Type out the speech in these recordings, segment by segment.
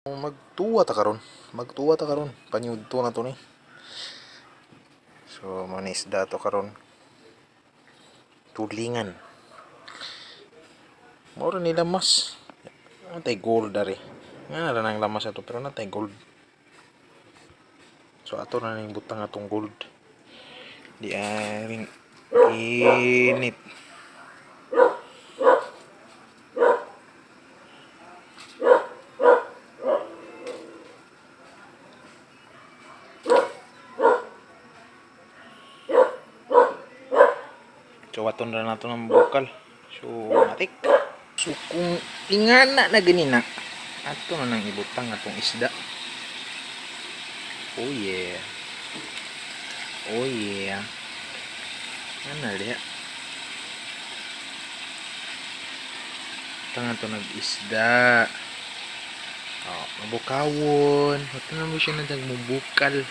Magtuwa ta karon. Magtuwa ta karon. Panyudto na to ni. So, mao ni isda to karon. Tulingan. Mao ra ni lamas. Natay gold dari. Nga na ra nang lamas ato pero natay gold. So ato na ning butang atong gold. Di aring init. So aton ra nato ng bukal. So matik. So kung ingana na ganina, ato na nang ibutang atong isda. Oh yeah. Oh yeah. Ana diha. Butang ato nag-isda. Oh, mabukawon. Ito na mo siya nagmubukal.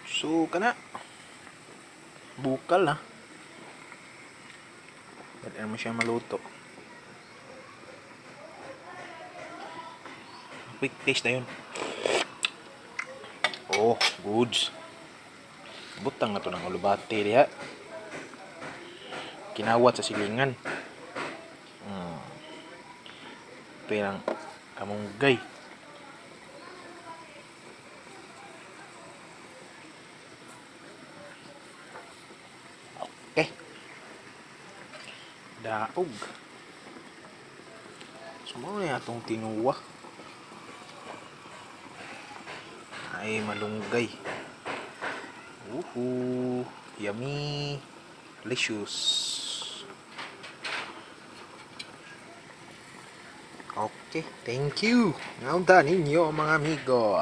So kana bukal na. Dali mo siya maluto. Quick taste na yun. Oh, goods. Butang na to ng ulubate diha. Kinawat sa silingan. Ito yung kamunggay. Okay. Daog. So, mao na atong tinuwa. Ay, malunggay. Uhu. Yummy. Delicious. Okay, thank you. Ngaunta ninyo, mga amigo.